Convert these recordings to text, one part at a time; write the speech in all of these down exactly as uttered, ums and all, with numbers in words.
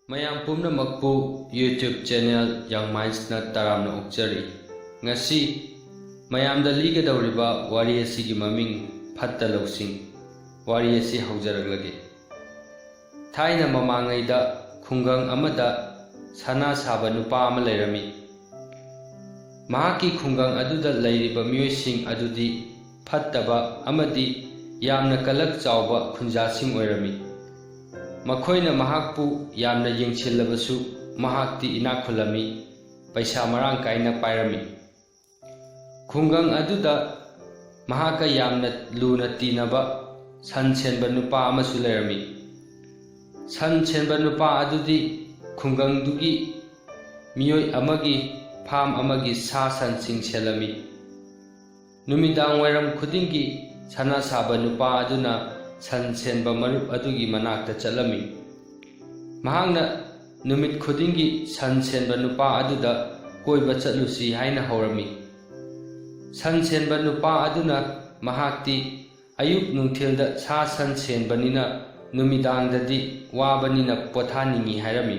ꯃꯌꯥꯝ ꯄꯨꯝꯅꯃꯛꯄꯨ YouTube channel Young Mindsꯅ ꯇꯔꯥꯝꯅ ꯑꯣꯛꯆꯔꯤ꯫ ꯉꯁꯤ ꯃꯌꯥꯝꯗ ꯂꯤꯒꯗꯧꯔꯤꯕ ꯋꯥꯔꯤ ꯑꯁꯤꯒꯤ ꯃꯃꯤꯡ ꯐꯠꯇ ꯂꯧꯁꯤꯡ꯫ ꯋꯥꯔꯤ ꯑꯁꯤ ꯍꯧꯖꯔꯛꯂꯒꯦ꯫ ꯊꯥꯏꯅ ꯃꯃꯥꯡꯉꯩꯗ ꯈꯨꯡꯒꯪ ꯑꯃꯗ ꯁꯅꯥ ꯁꯥꯕ ꯅꯨꯄꯥ ꯑꯃ ꯂꯩꯔꯝꯃꯤ꯫ ꯃꯍꯥꯛꯀꯤ ꯈꯨꯡꯒꯪ ꯑꯗꯨꯗ ꯂꯩꯔꯤꯕ ꯃꯤꯑꯣꯏꯁꯤꯡ ꯑꯗꯨꯗꯤ ꯐꯠꯇꯕ ꯑꯃꯗꯤ ꯌꯥꯝꯅ ꯀꯂꯛ ꯆꯥꯎꯕ ꯈꯨꯟꯖꯥꯁꯤꯡ ꯑꯣꯏꯔꯝꯃꯤ꯫ ꯃꯈꯣꯏꯅ ꯃꯍꯥꯛꯄꯨ ꯌꯥꯝꯅ ꯌꯦꯡꯁꯤꯜꯂꯕꯁꯨ, ꯃꯍꯥꯛꯇꯤ ꯏꯅꯥꯛ ꯈꯨꯜꯂꯝꯃꯤ, ꯄꯩꯁꯥ ꯃꯔꯥꯡ ꯀꯥꯏꯅ ꯄꯥꯏꯔꯝꯃꯤ꯫ ꯈꯨꯡꯒꯪ ꯑꯗꯨꯗ ꯃꯍꯥꯛꯀ ꯌꯥꯝꯅ ꯂꯨꯅ ꯇꯤꯟꯅꯕ ꯁꯟ ꯁꯦꯟꯕ ꯅꯨꯄꯥ ꯑꯃꯁꯨ ꯂꯩꯔꯝꯃꯤ꯫ ꯁꯟ ꯁꯦꯟꯕ ꯅꯨꯄꯥ ꯑꯗꯨꯗꯤ ꯈꯨꯡꯒꯪꯗꯨꯒꯤ ꯃꯤꯑꯣꯏ ꯑꯃꯒꯤ ꯐꯥꯝ ꯑꯃꯒꯤ ꯁꯥ ꯁꯟꯁꯤꯡ ꯁꯦꯜꯂꯝꯃꯤ꯫ ꯅꯨꯃꯤꯗꯥꯡ ꯋꯥꯏꯔꯝ ꯈꯨꯗꯤꯡꯒꯤ ꯁꯅꯥ ꯁꯥꯕ ꯅꯨꯄꯥ ꯑꯗꯨꯅ ꯁꯟ ꯁꯦꯟꯕ ꯃꯔꯨꯞ ꯑꯗꯨꯒꯤ ꯃꯅꯥꯛꯇ ꯆꯠꯂꯝꯃꯤ꯫ ꯃꯍꯥꯛꯅ ꯅꯨꯃꯤꯠ ꯈꯨꯗꯤꯡꯒꯤ ꯁꯟ ꯁꯦꯟꯕ ꯅꯨꯄꯥ ꯑꯗꯨꯗ ꯀꯣꯏꯕ ꯆꯠꯂꯨꯁꯤ ꯍꯥꯏꯅ ꯍꯧꯔꯝꯃꯤ꯫ ꯁꯟ ꯁꯦꯟꯕ ꯅꯨꯄꯥ ꯑꯗꯨꯅ ꯃꯍꯥꯛꯇꯤ ꯑꯌꯨꯛ ꯅꯨꯡꯊꯤꯜꯗ ꯁꯥ ꯁꯟ ꯁꯦꯟꯕꯅꯤꯅ ꯅꯨꯃꯤꯗꯥꯡꯗꯗꯤ ꯋꯥꯕꯅꯤꯅ ꯄꯣꯊꯥꯅꯤꯡꯏ ꯍꯥꯏꯔꯝꯃꯤ꯫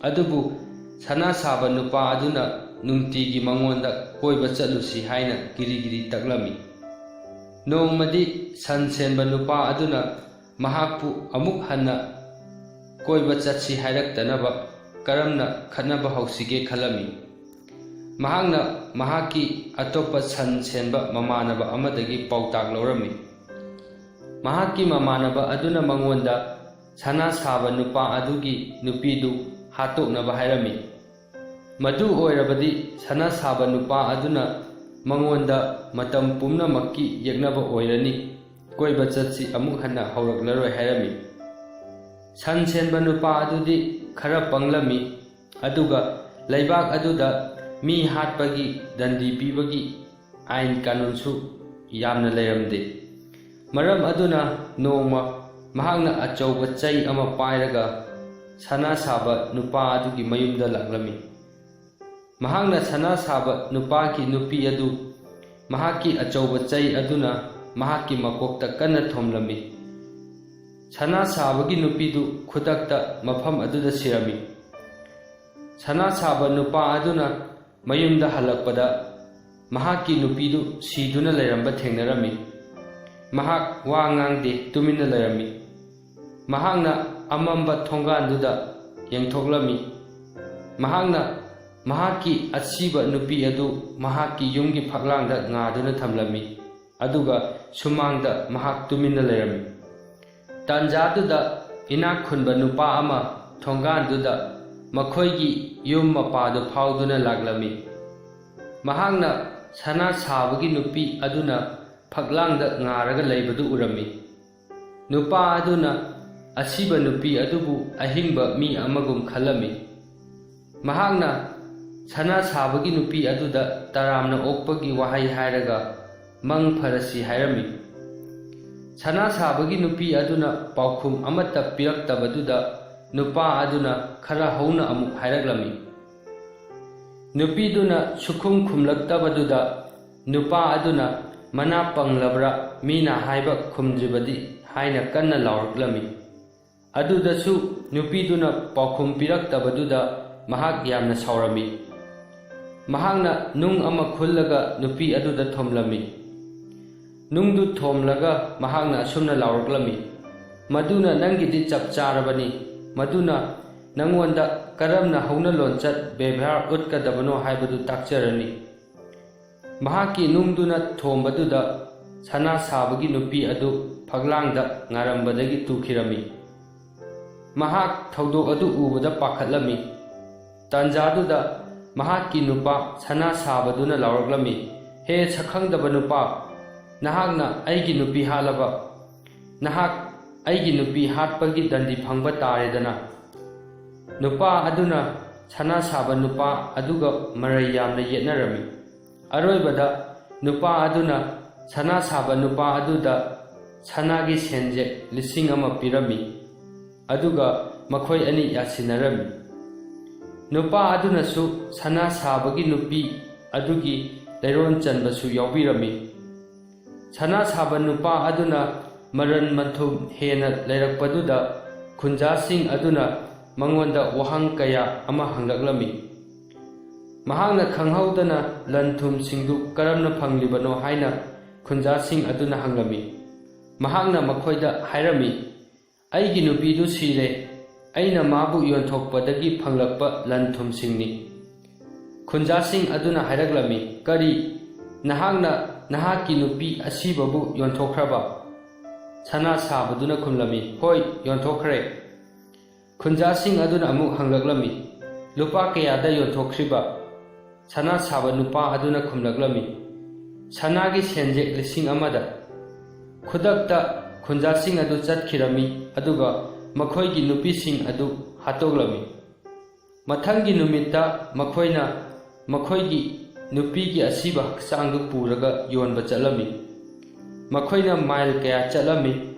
ꯑꯗꯨꯕꯨ ꯁꯅꯥ ꯁꯥꯕ ꯅꯨꯄꯥ ꯑꯗꯨꯅ ꯅꯨꯡꯇꯤꯒꯤ ꯃꯉꯣꯟꯗ ꯀꯣꯏꯕ ꯆꯠꯂꯨꯁꯤ ꯍꯥꯏꯅ ꯒꯤꯔꯤ ꯒꯤꯔꯤ ꯇꯛꯂꯝꯃꯤ꯫ ꯅꯣꯡꯃꯗꯤ ꯁꯟ ꯁꯦꯟꯕ ꯅꯨꯄꯥ ꯑꯗꯨꯅ ꯃꯍꯥꯛꯄꯨ ꯑꯃꯨꯛ ꯍꯟꯅ ꯀꯣꯏꯕ ꯆꯠꯁꯤ ꯍꯥꯏꯔꯛꯇꯅꯕ ꯀꯔꯝꯅ ꯈꯠꯅꯕ ꯍꯧꯁꯤꯒꯦ ꯈꯜꯂꯝꯃꯤ꯫ ꯃꯍꯥꯛꯅ ꯃꯍꯥꯛꯀꯤ ꯑꯇꯣꯞꯄ ꯁꯟ ꯁꯦꯟꯕ ꯃꯃꯥꯟꯅꯕ ꯑꯃꯗꯒꯤ ꯄꯥꯎꯇꯥꯛ ꯂꯧꯔꯝꯃꯤ꯫ ꯃꯍꯥꯛꯀꯤ ꯃꯃꯥꯟꯅꯕ ꯑꯗꯨꯅ ꯃꯉꯣꯟꯗ ꯁꯅꯥ ꯁꯥꯕ ꯅꯨꯄꯥ ꯑꯗꯨꯒꯤ ꯅꯨꯄꯤꯗꯨ ꯍꯥꯠꯇꯣꯛꯅꯕ ꯍꯥꯏꯔꯝꯃꯤ꯫ ꯃꯗꯨ ꯑꯣꯏꯔꯕꯗꯤ ꯁꯅꯥ ꯁꯥꯕ ꯅꯨꯄꯥ ꯑꯗꯨꯅ ꯃꯉꯣꯟꯗ ꯃꯇꯝ ꯄꯨꯝꯅꯃꯛꯀꯤ ꯌꯦꯛꯅꯕ ꯑꯣꯏꯔꯅꯤ, ꯀꯣꯏꯕ ꯆꯠꯁꯤ ꯑꯃꯨꯛ ꯍꯟꯅ ꯍꯧꯔꯛꯂꯔꯣꯏ ꯍꯥꯏꯔꯝꯃꯤ꯫ ꯁꯟ ꯁꯦꯟꯕ ꯅꯨꯄꯥ ꯑꯗꯨꯗꯤ ꯈꯔ ꯄꯪꯂꯝꯃꯤ, ꯑꯗꯨꯒ ꯂꯩꯕꯥꯛ ꯑꯗꯨꯗ ꯃꯤ ꯍꯥꯠꯄꯒꯤ ꯗꯟꯗꯤ ꯄꯤꯕꯒꯤ ꯑꯥꯏꯟ ꯀꯥꯅꯨꯟꯁꯨ ꯌꯥꯝꯅ ꯂꯩꯔꯝꯗꯦ꯫ ꯃꯔꯝ ꯑꯗꯨꯅ ꯅꯣꯡꯃ ꯃꯍꯥꯛꯅ ꯑꯆꯧꯕ ꯆꯩ ꯑꯃ ꯄꯥꯏꯔꯒ ꯁꯅꯥ ꯁꯥꯕ ꯅꯨꯄꯥ ꯑꯗꯨꯒꯤ ꯃꯌꯨꯝꯗ ꯂꯥꯛꯂꯝꯃꯤ꯫ ꯃꯍꯥꯛꯅ ꯁꯅꯥ ꯁꯥꯕ ꯅꯨꯄꯥꯒꯤ ꯅꯨꯄꯤ ꯑꯗꯨ ꯃꯍꯥꯛꯀꯤ ꯑꯆꯧꯕ ꯆꯩ ꯑꯗꯨꯅ ꯃꯍꯥꯛꯀꯤ ꯃꯀꯣꯛꯇ ꯀꯟꯅ ꯊꯣꯝꯂꯝꯃꯤ꯫ ꯁꯅꯥ ꯁꯥꯕꯒꯤ ꯅꯨꯄꯤꯗꯨ ꯈꯨꯗꯛꯇ ꯃꯐꯝ ꯑꯗꯨꯗ ꯁꯤꯔꯝꯃꯤ꯫ ꯁꯅꯥ ꯁꯥꯕ ꯅꯨꯄꯥ ꯑꯗꯨꯅ ꯃꯌꯨꯝꯗ ꯍꯜꯂꯛꯄꯗ, ꯃꯍꯥꯛꯀꯤ ꯅꯨꯄꯤꯗꯨ ꯁꯤꯗꯨꯅ ꯂꯩꯔꯝꯕ ꯊꯦꯡꯅꯔꯝꯃꯤ꯫ ꯃꯍꯥꯛ ꯋꯥ ꯉꯥꯡꯗꯦ, ꯇꯨꯃꯤꯟꯅ ꯂꯩꯔꯝꯃꯤ꯫ ꯃꯍꯥꯛꯅ ꯑꯃꯝꯕ ꯊꯣꯡꯒꯥꯟꯗꯨꯗ ꯌꯦꯡꯊꯣꯛꯂꯝꯃꯤ꯫ ꯃꯍꯥꯛꯅ ꯃꯍꯥꯛꯀꯤ ꯑꯁꯤꯕ ꯅꯨꯄꯤ ꯑꯗꯨ ꯃꯍꯥꯛꯀꯤ ꯌꯨꯝꯒꯤ ꯐꯛꯂꯥꯡꯗ ꯉꯥꯗꯨꯅ ꯊꯝꯂꯝꯃꯤ, ꯑꯗꯨꯒ ꯁꯨꯃꯥꯡꯗ ꯃꯍꯥꯛ ꯇꯨꯃꯤꯟꯅ ꯂꯩꯔꯝꯃꯤ꯫ ꯇꯥꯟꯖꯥꯗꯨꯗ ꯏꯅꯥꯛ ꯈꯨꯟꯕ ꯅꯨꯄꯥ ꯑꯃ ꯊꯣꯡꯒꯥꯟꯗꯨꯗ ꯃꯈꯣꯏꯒꯤ ꯌꯨꯝ ꯃꯄꯥꯗꯨ ꯐꯥꯎꯗꯨꯅ ꯂꯥꯛꯂꯝꯃꯤ꯫ ꯃꯍꯥꯛꯅ ꯁꯅꯥ ꯁꯥꯕꯒꯤ ꯅꯨꯄꯤ ꯑꯗꯨꯅ ꯐꯛꯂꯥꯡꯗ ꯉꯥꯔꯒ ꯂꯩꯕꯗꯨ ꯎꯔꯝꯃꯤ꯫ ꯅꯨꯄꯥ ꯑꯗꯨꯅ ꯑꯁꯤꯕ ꯅꯨꯄꯤ ꯑꯗꯨꯕꯨ ꯑꯍꯤꯡꯕ ꯃꯤ ꯑꯃꯒꯨꯝ ꯈꯜꯂꯝꯃꯤ꯫ ꯃꯍꯥꯛꯅ ꯁꯅꯥ ꯁꯥꯕꯒꯤ ꯅꯨꯄꯤ ꯑꯗꯨꯗ ꯇꯔꯥꯝꯅ ꯑꯣꯛꯄꯒꯤ ꯋꯥꯍꯩ ꯍꯥꯏꯔꯒ, "ꯃꯪ ꯐꯔꯁꯤ" ꯍꯥꯏꯔꯝꯃꯤ꯫ ꯁꯅꯥ ꯁꯥꯕꯒꯤ ꯅꯨꯄꯤ ꯑꯗꯨꯅ ꯄꯥꯎꯈꯨꯝ ꯑꯃꯠꯇ ꯄꯤꯔꯛꯇꯕꯗꯨꯗ, ꯅꯨꯄꯥ ꯑꯗꯨꯅ ꯈꯔ ꯍꯧꯅ ꯑꯃꯨꯛ ꯍꯥꯏꯔꯛꯂꯝꯃꯤ꯫ ꯅꯨꯄꯤꯗꯨꯅ ꯁꯨꯈꯨꯝ ꯈꯨꯝꯂꯛꯇꯕꯗꯨꯗ, ꯅꯨꯄꯥ ꯑꯗꯨꯅ, "ꯃꯅꯥ ꯄꯪꯂꯕ꯭ꯔꯥ, ꯃꯤꯅ ꯍꯥꯏꯕ ꯈꯨꯝꯗ꯭ꯔꯤꯕꯗꯤ?" ꯍꯥꯏꯅ ꯀꯟꯅ ꯂꯥꯎꯔꯛꯂꯝꯃꯤ꯫ ꯑꯗꯨꯗꯁꯨ ꯅꯨꯄꯤꯗꯨꯅ ꯄꯥꯎꯈꯨꯝ ꯄꯤꯔꯛꯇꯕꯗꯨꯗ ꯃꯍꯥꯛ ꯌꯥꯝꯅ ꯁꯥꯎꯔꯝꯃꯤ꯫ ꯃꯍꯥꯛꯅ ꯅꯨꯡ ꯑꯃ ꯈꯨꯜꯂꯒ ꯅꯨꯄꯤ ꯑꯗꯨꯗ ꯊꯣꯝꯂꯝꯃꯤ꯫ ꯅꯨꯡꯗꯨ ꯊꯣꯝꯂꯒ ꯃꯍꯥꯛꯅ ꯑꯁꯨꯝꯅ ꯂꯥꯎꯔꯛꯂꯝꯃꯤ, "ꯃꯗꯨꯅ ꯅꯪꯒꯤꯗꯤ ꯆꯞ ꯆꯥꯔꯕꯅꯤ꯫ ꯃꯗꯨꯅ ꯅꯪꯉꯣꯟꯗ ꯀꯔꯝꯅ ꯍꯧꯅ ꯂꯣꯟꯆꯠ ꯕꯦꯕꯥꯔ ꯎꯠꯀꯗꯕꯅꯣ ꯍꯥꯏꯕꯗꯨ ꯇꯥꯛꯆꯔꯅꯤ꯫" ꯃꯍꯥꯛꯀꯤ ꯅꯨꯡꯗꯨꯅ ꯊꯣꯝꯕꯗꯨꯗ ꯁꯅꯥ ꯁꯥꯕꯒꯤ ꯅꯨꯄꯤ ꯑꯗꯨ ꯐꯛꯂꯥꯡꯗ ꯉꯥꯔꯝꯕꯗꯒꯤ ꯇꯨꯈꯤꯔꯝꯃꯤ꯫ ꯃꯍꯥꯛ ꯊꯧꯗꯣꯛ ꯑꯗꯨ ꯎꯕꯗ ꯄꯥꯈꯠꯂꯝꯃꯤ꯫ ꯇꯥꯟꯖꯥꯗꯨꯗ ꯃꯍꯥꯛꯀꯤ ꯅꯨꯄꯥ ꯁꯅꯥ ꯁꯥꯕꯗꯨꯅ ꯂꯥꯎꯔꯛꯂꯝꯃꯤ, "ꯍꯦ ꯁꯛꯈꯪꯗꯕ ꯅꯨꯄꯥ, ꯅꯍꯥꯛꯅ ꯑꯩꯒꯤ ꯅꯨꯄꯤ ꯍꯥꯠꯂꯕ? ꯅꯍꯥꯛ ꯑꯩꯒꯤ ꯅꯨꯄꯤ ꯍꯥꯠꯄꯒꯤ ꯗꯟꯗꯤ ꯐꯪꯕ ꯇꯥꯔꯦꯗꯅ!" ꯅꯨꯄꯥ ꯑꯗꯨꯅ ꯁꯅꯥ ꯁꯥꯕ ꯅꯨꯄꯥ ꯑꯗꯨꯒ ꯃꯔꯩ ꯌꯥꯝꯅ ꯌꯦꯠꯅꯔꯝꯃꯤ꯫ ꯑꯔꯣꯏꯕꯗ ꯅꯨꯄꯥ ꯑꯗꯨꯅ ꯁꯅꯥ ꯁꯥꯕ ꯅꯨꯄꯥ ꯑꯗꯨꯗ ꯁꯅꯥꯒꯤ ꯁꯦꯟꯖꯦꯛ ꯂꯤꯁꯤꯡ ꯑꯃ ꯄꯤꯔꯝꯃꯤ, ꯑꯗꯨꯒ ꯃꯈꯣꯏ ꯑꯅꯤ ꯌꯥꯁꯤꯟꯅꯔꯝꯃꯤ꯫ ꯅꯨꯄꯥ ꯑꯗꯨꯅꯁꯨ ꯁꯅꯥ ꯁꯥꯕꯒꯤ ꯅꯨꯄꯤ ꯑꯗꯨꯒꯤ ꯂꯩꯔꯣꯟ ꯆꯟꯕꯁꯨ ꯌꯥꯎꯕꯤꯔꯝꯃꯤ꯫ ꯁꯅꯥ ꯁꯥꯕ ꯅꯨꯄꯥ ꯑꯗꯨꯅ ꯃꯔꯟ ꯃꯊꯨꯝ ꯍꯦꯟꯅ ꯂꯩꯔꯛꯄꯗꯨꯗ ꯈꯨꯟꯖꯥꯁꯤꯡ ꯑꯗꯨꯅ ꯃꯉꯣꯟꯗ ꯋꯥꯍꯪ ꯀꯌꯥ ꯑꯃ ꯍꯪꯂꯛꯂꯝꯃꯤ꯫ ꯃꯍꯥꯛꯅ ꯈꯪꯍꯧꯗꯅ ꯂꯟ ꯊꯨꯝꯁꯤꯡꯗꯨ ꯀꯔꯝꯅ ꯐꯪꯂꯤꯕꯅꯣ ꯍꯥꯏꯅ ꯈꯨꯟꯖꯥꯁꯤꯡ ꯑꯗꯨꯅ ꯍꯪꯂꯝꯃꯤ꯫ ꯃꯍꯥꯛꯅ ꯃꯈꯣꯏꯗ ꯍꯥꯏꯔꯝꯃꯤ, "ꯑꯩꯒꯤ ꯅꯨꯄꯤꯗꯨ ꯁꯤꯔꯦ, ꯑꯩꯅ ꯃꯥꯕꯨ ꯌꯣꯟꯊꯣꯛꯄꯗꯒꯤ ꯐꯪꯂꯛꯄ ꯂꯟ ꯊꯨꯝꯁꯤꯡꯅꯤ꯫" ꯈꯨꯟꯖꯥꯁꯤꯡ ꯑꯗꯨꯅ ꯍꯥꯏꯔꯛꯂꯝꯃꯤ, "ꯀꯔꯤ? ꯅꯍꯥꯛꯅ ꯅꯍꯥꯛꯀꯤ ꯅꯨꯄꯤ ꯑꯁꯤꯕꯕꯨ ꯌꯣꯟꯊꯣꯛꯈ꯭ꯔꯕ?" ꯁꯅꯥ ꯁꯥꯕꯗꯨꯅ ꯈꯨꯝꯂꯝꯃꯤ, "ꯍꯣꯏ, ꯌꯣꯟꯊꯣꯛꯈ꯭ꯔꯦ꯫" ꯈꯨꯟꯖꯥꯁꯤꯡ ꯑꯗꯨꯅ ꯑꯃꯨꯛ ꯍꯪꯂꯛꯂꯝꯃꯤ, "ꯂꯨꯄꯥ ꯀꯌꯥꯗ ꯌꯣꯟꯊꯣꯛꯈ꯭ꯔꯤꯕ?" ꯁꯅꯥ ꯁꯥꯕ ꯅꯨꯄꯥ ꯑꯗꯨꯅ ꯈꯨꯝꯂꯛꯂꯝꯃꯤ, "ꯁꯅꯥꯒꯤ ꯁꯦꯟꯖꯦꯛ ꯂꯤꯁꯤꯡ ꯑꯃꯗ꯫" ꯈꯨꯗꯛꯇ ꯈꯨꯟꯖꯥꯁꯤꯡ ꯑꯗꯨ ꯆꯠꯈꯤꯔꯝꯃꯤ, ꯑꯗꯨꯒ ꯃꯈꯣꯏꯒꯤ ꯅꯨꯄꯤꯁꯤꯡ ꯑꯗꯨ ꯍꯥꯠꯇꯣꯛꯂꯝꯃꯤ꯫ ꯃꯊꯪꯒꯤ ꯅꯨꯃꯤꯠꯇ ꯃꯈꯣꯏꯅ ꯃꯈꯣꯏꯒꯤ ꯅꯨꯄꯤꯒꯤ ꯑꯁꯤꯕ ꯍꯛꯆꯥꯡꯗꯨ ꯄꯨꯔꯒ ꯌꯣꯟꯕ ꯆꯠꯂꯝꯃꯤ꯫ ꯃꯈꯣꯏꯅ ꯃꯥꯏꯜ ꯀꯌꯥ ꯆꯠꯂꯝꯃꯤ,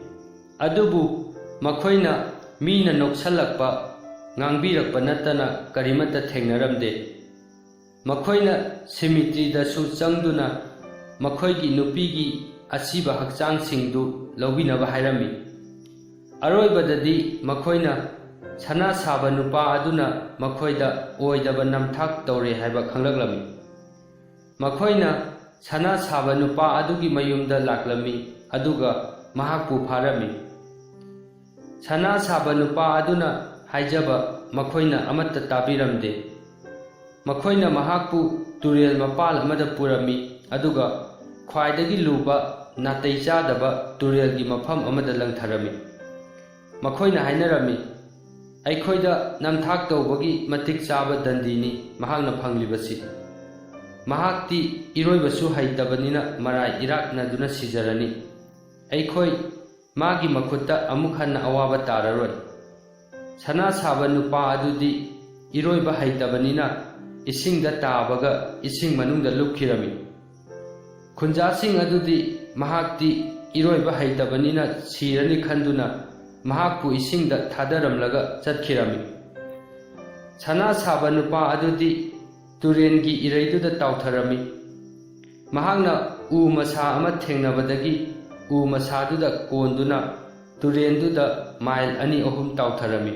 ꯑꯗꯨꯕꯨ ꯃꯈꯣꯏꯅ ꯃꯤꯅ ꯅꯣꯛꯁꯜꯂꯛꯄ, ꯉꯥꯡꯕꯤꯔꯛꯄ ꯅꯠꯇꯅ ꯀꯔꯤꯃꯠꯇ ꯊꯦꯡꯅꯔꯝꯗꯦ꯫ ꯃꯈꯣꯏꯅ ꯁꯤꯃꯤꯇ꯭ꯔꯤꯗꯁꯨ ꯆꯪꯗꯨꯅ ꯃꯈꯣꯏꯒꯤ ꯅꯨꯄꯤꯒꯤ ꯑꯁꯤꯕ ꯍꯛꯆꯥꯡꯁꯤꯡꯗꯨ ꯂꯧꯕꯤꯅꯕ ꯍꯥꯏꯔꯝꯃꯤ꯫ ꯑꯔꯣꯏꯕꯗꯗꯤ ꯃꯈꯣꯏꯅ ꯁꯅꯥ ꯁꯥꯕ ꯅꯨꯄꯥ ꯑꯗꯨꯅ ꯃꯈꯣꯏꯗ ꯑꯣꯏꯗꯕ ꯅꯝꯊꯥꯛ ꯇꯧꯔꯦ ꯍꯥꯏꯕ ꯈꯪꯂꯛꯂꯝꯃꯤ꯫ ꯃꯈꯣꯏꯅ ꯁꯅꯥ ꯁꯥꯕ ꯅꯨꯄꯥ ꯑꯗꯨꯒꯤ ꯃꯌꯨꯝꯗ ꯂꯥꯛꯂꯝꯃꯤ, ꯑꯗꯨꯒ ꯃꯍꯥꯛꯄꯨ ꯐꯥꯔꯝꯃꯤ꯫ ꯁꯅꯥ ꯁꯥꯕ ꯅꯨꯄꯥ ꯑꯗꯨꯅ ꯍꯥꯏꯖꯕ ꯃꯈꯣꯏꯅ ꯑꯃꯠꯇ ꯇꯥꯕꯤꯔꯝꯗꯦ꯫ ꯃꯈꯣꯏꯅ ꯃꯍꯥꯛꯄꯨ ꯇꯨꯔꯦꯜ ꯃꯄꯥꯜ ꯑꯃꯗ ꯄꯨꯔꯝꯃꯤ, ꯑꯗꯨꯒ ꯈ꯭ꯋꯥꯏꯗꯒꯤ ꯂꯨꯕ, ꯅꯥꯇꯩ ꯆꯥꯗꯕ ꯇꯨꯔꯦꯜꯒꯤ ꯃꯐꯝ ꯑꯃꯗ ꯂꯪꯊꯔꯝꯃꯤ꯫ ꯃꯈꯣꯏꯅ ꯍꯥꯏꯅꯔꯝꯃꯤ, "ꯑꯩꯈꯣꯏꯗ ꯅꯝꯊꯥꯛ ꯇꯧꯕꯒꯤ ꯃꯇꯤꯛ ꯆꯥꯕ ꯗꯟꯗꯤꯅꯤ ꯃꯍꯥꯛꯅ ꯐꯪꯂꯤꯕꯁꯤ꯫ ꯃꯍꯥꯛꯇꯤ ꯏꯔꯣꯏꯕꯁꯨ ꯍꯩꯇꯕꯅꯤꯅ ꯃꯔꯥꯏ ꯏꯔꯥꯛꯅꯗꯨꯅ ꯁꯤꯖꯔꯅꯤ꯫ ꯑꯩꯈꯣꯏ ꯃꯥꯒꯤ ꯃꯈꯨꯠꯇ ꯑꯃꯨꯛ ꯍꯟꯅ ꯑꯋꯥꯕ ꯇꯥꯔꯔꯣꯏ꯫" ꯁꯅꯥ ꯁꯥꯕ ꯅꯨꯄꯥ ꯑꯗꯨꯗꯤ ꯏꯔꯣꯏꯕ ꯍꯩꯇꯕꯅꯤꯅ ꯏꯁꯤꯡꯗ ꯇꯥꯕꯒ ꯏꯁꯤꯡ ꯃꯅꯨꯡꯗ ꯂꯨꯞꯈꯤꯔꯝꯃꯤ꯫ ꯈꯨꯟꯖꯥꯁꯤꯡ ꯑꯗꯨꯗꯤ ꯃꯍꯥꯛꯇꯤ ꯏꯔꯣꯏꯕ ꯍꯩꯇꯕꯅꯤꯅ ꯁꯤꯔꯅꯤ ꯈꯟꯗꯨꯅ ꯃꯍꯥꯛꯄꯨ ꯏꯁꯤꯡꯗ ꯊꯥꯗꯔꯝꯂꯒ ꯆꯠꯈꯤꯔꯝꯃꯤ꯫ ꯁꯅꯥ ꯁꯥꯕ ꯅꯨꯄꯥ ꯑꯗꯨꯗꯤ ꯇꯨꯔꯦꯟꯒꯤ ꯏꯔꯩꯗꯨꯗ ꯇꯥꯎꯊꯔꯝꯃꯤ꯫ ꯃꯍꯥꯛꯅ ꯎ ꯃꯁꯥ ꯑꯃ ꯊꯦꯡꯅꯕꯗꯒꯤ ꯎ ꯃꯁꯥꯗꯨꯗ ꯀꯣꯟꯗꯨꯅ ꯇꯨꯔꯦꯜꯗꯨꯗ ꯃꯥꯏꯜ ꯑꯅꯤ ꯑꯍꯨꯝ ꯇꯥꯎꯊꯔꯝꯃꯤ꯫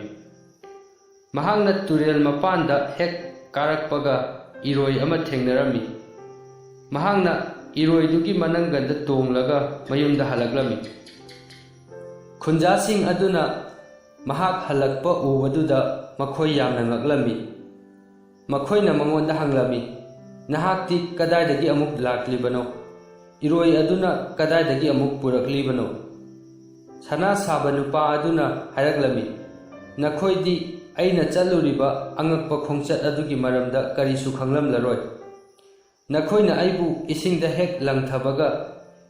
ꯃꯍꯥꯛꯅ ꯇꯨꯔꯦꯜ ꯃꯄꯥꯟꯗ ꯍꯦꯛ ꯀꯥꯔꯛꯄꯒ ꯏꯔꯣꯏ ꯑꯃ ꯊꯦꯡꯅꯔꯝꯃꯤ꯫ ꯃꯍꯥꯛꯅ ꯏꯔꯣꯏꯗꯨꯒꯤ ꯃꯅꯪꯒꯟꯗ ꯇꯣꯡꯂꯒ ꯃꯌꯨꯝꯗ ꯍꯜꯂꯛꯂꯝꯃꯤ꯫ ꯈꯨꯟꯖꯥꯁꯤꯡ ꯑꯗꯨꯅ ꯃꯍꯥꯛ ꯍꯜꯂꯛꯄ ꯎꯕꯗꯨꯗ ꯃꯈꯣꯏ ꯌꯥꯝꯅ ꯉꯛꯂꯝꯃꯤ꯫ ꯃꯈꯣꯏꯅ ꯃꯉꯣꯟꯗ ꯍꯪꯂꯝꯃꯤ, "ꯅꯍꯥꯛꯇꯤ ꯀꯗꯥꯏꯗꯒꯤ ꯑꯃꯨꯛ ꯂꯥꯛꯂꯤꯕꯅꯣ? ꯏꯔꯣꯏ ꯑꯗꯨꯅ ꯀꯗꯥꯏꯗꯒꯤ ꯑꯃꯨꯛ ꯄꯨꯔꯛꯂꯤꯕꯅꯣ?" ꯁꯅꯥ ꯁꯥꯕ ꯅꯨꯄꯥ ꯑꯗꯨꯅ ꯍꯥꯏꯔꯛꯂꯝꯃꯤ, "ꯅꯈꯣꯏꯗꯤ ꯑꯩꯅ ꯆꯠꯂꯨꯔꯤꯕ ꯑꯉꯛꯄ ꯈꯣꯡꯆꯠ ꯑꯗꯨꯒꯤ ꯃꯔꯝꯗ ꯀꯔꯤꯁꯨ ꯈꯪꯂꯝꯂꯔꯣꯏ꯫ ꯅꯈꯣꯏꯅ ꯑꯩꯕꯨ ꯏꯁꯤꯡꯗ ꯍꯦꯛ ꯂꯪꯊꯕꯒ,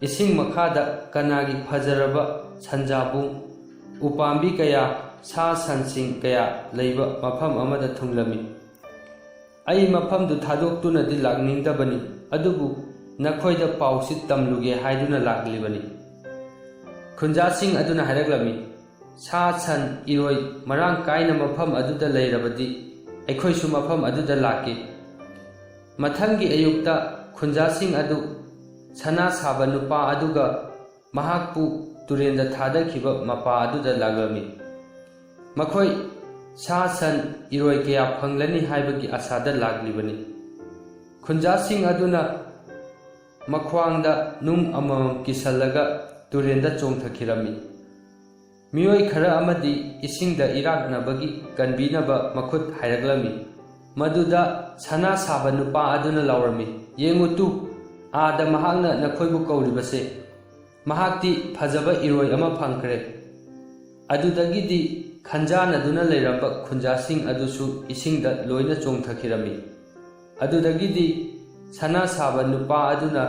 ꯏꯁꯤꯡ ꯃꯈꯥꯗ ꯀꯅꯥꯒꯤ ꯐꯖꯔꯕ ꯁꯟꯖꯥꯕꯨꯡ, ꯎꯄꯥꯝꯕꯤ ꯀꯌꯥ, ꯁꯥ ꯁꯟꯁꯤꯡ ꯀꯌꯥ ꯂꯩꯕ ꯃꯐꯝ ꯑꯃꯗ ꯊꯨꯡꯂꯝꯃꯤ꯫ ꯑꯩ ꯃꯐꯝꯗꯨ ꯊꯥꯗꯣꯛꯇꯨꯅꯗꯤ ꯂꯥꯛꯅꯤꯡꯗꯕꯅꯤ, ꯑꯗꯨꯕꯨ ꯅꯈꯣꯏꯗ ꯄꯥꯎꯁꯤ ꯇꯝꯂꯨꯒꯦ ꯍꯥꯏꯗꯨꯅ ꯂꯥꯛꯂꯤꯕꯅꯤ꯫" ꯈꯨꯟꯖꯥꯁꯤꯡ ꯑꯗꯨꯅ ꯍꯥꯏꯔꯛꯂꯝꯃꯤ, "ꯁꯥ ꯁꯟ, ꯏꯔꯣꯏ ꯃꯔꯥꯡ ꯀꯥꯏꯅ ꯃꯐꯝ ꯑꯗꯨꯗ ꯂꯩꯔꯕꯗꯤ ꯑꯩꯈꯣꯏꯁꯨ ꯃꯐꯝ ꯑꯗꯨꯗ ꯂꯥꯛꯀꯦ꯫" ꯃꯊꯪꯒꯤ ꯑꯌꯨꯛꯇ ꯈꯨꯟꯖꯥꯁꯤꯡ ꯑꯗꯨ ꯁꯅꯥ ꯁꯥꯕ ꯅꯨꯄꯥ ꯑꯗꯨꯒ ꯃꯍꯥꯛꯄꯨ ꯇꯨꯔꯦꯜꯗ ꯊꯥꯗꯈꯤꯕ ꯃꯄꯥ ꯑꯗꯨꯗ ꯂꯥꯛꯂꯝꯃꯤ꯫ ꯃꯈꯣꯏ ꯁꯥ ꯁꯟ, ꯏꯔꯣꯏ ꯀꯌꯥ ꯐꯪꯂꯅꯤ ꯍꯥꯏꯕꯒꯤ ꯑꯁꯥꯗ ꯂꯥꯛꯂꯤꯕꯅꯤ꯫ ꯈꯨꯟꯖꯥꯁꯤꯡ ꯑꯗꯨꯅ ꯃꯈ꯭ꯋꯥꯡꯗ ꯅꯨꯡ ꯑꯃꯃꯝ ꯀꯤꯁꯜꯂꯒ ꯇꯨꯔꯦꯜꯗ ꯆꯣꯡꯊꯈꯤꯔꯝꯃꯤ꯫ ꯃꯤꯑꯣꯏ ꯈꯔ ꯑꯃꯗꯤ ꯏꯁꯤꯡꯗ ꯏꯔꯥꯛꯅꯕꯒꯤ ꯀꯟꯕꯤꯅꯕ ꯃꯈꯨꯠ ꯍꯥꯏꯔꯛꯂꯝꯃꯤ꯫ ꯃꯗꯨꯗ ꯁꯅꯥ ꯁꯥꯕ ꯅꯨꯄꯥ ꯑꯗꯨꯅ ꯂꯥꯎꯔꯝꯃꯤ, "ꯌꯦꯡꯉꯨ ꯇꯨ, ꯑꯥꯗ ꯃꯍꯥꯛꯅ ꯅꯈꯣꯏꯕꯨ ꯀꯧꯔꯤꯕꯁꯦ꯫ ꯃꯍꯥꯛꯇꯤ ꯐꯖꯕ ꯏꯔꯣꯏ ꯑꯃ ꯐꯪꯈ꯭ꯔꯦ꯫" ꯑꯗꯨꯗꯒꯤꯗꯤ ꯈꯟꯖꯥꯅꯗꯨꯅ ꯂꯩꯔꯝꯕ ꯈꯨꯟꯖꯥꯁꯤꯡ ꯑꯗꯨꯁꯨ ꯏꯁꯤꯡꯗ ꯂꯣꯏꯅ ꯆꯣꯡꯊꯈꯤꯔꯝꯃꯤ꯫ ꯑꯗꯨꯗꯒꯤꯗꯤ ꯁꯅꯥ ꯁꯥꯕ ꯅꯨꯄꯥ ꯑꯗꯨꯅ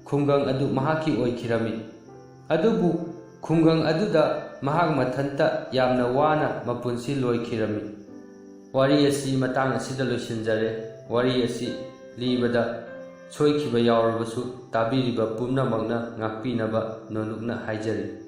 ꯈꯨꯡꯒꯪ ꯑꯗꯨ ꯃꯍꯥꯛꯀꯤ ꯑꯣꯏꯈꯤꯔꯝꯃꯤ꯫ ꯑꯗꯨꯕꯨ ꯈꯨꯡꯒꯪ ꯑꯗꯨꯗ ꯃꯍꯥꯛ ꯃꯊꯟꯇ ꯌꯥꯝꯅ ꯋꯥꯅ ꯃꯄꯨꯟꯁꯤ ꯂꯣꯏꯈꯤꯔꯝꯃꯤ꯫ ꯋꯥꯔꯤ ꯑꯁꯤ ꯃꯇꯥꯡ ꯑꯁꯤꯗ ꯂꯣꯏꯁꯤꯟꯖꯔꯦ꯫ ꯋꯥꯔꯤ ꯑꯁꯤ ꯂꯤꯕꯗ ꯁꯣꯏꯈꯤꯕ ꯌꯥꯎꯔꯕꯁꯨ ꯇꯥꯕꯤꯔꯤꯕ ꯄꯨꯝꯅꯃꯛꯅ ꯉꯥꯛꯄꯤꯅꯕ ꯅꯣꯂꯨꯛꯅ ꯍꯥꯏꯖꯔꯤ꯫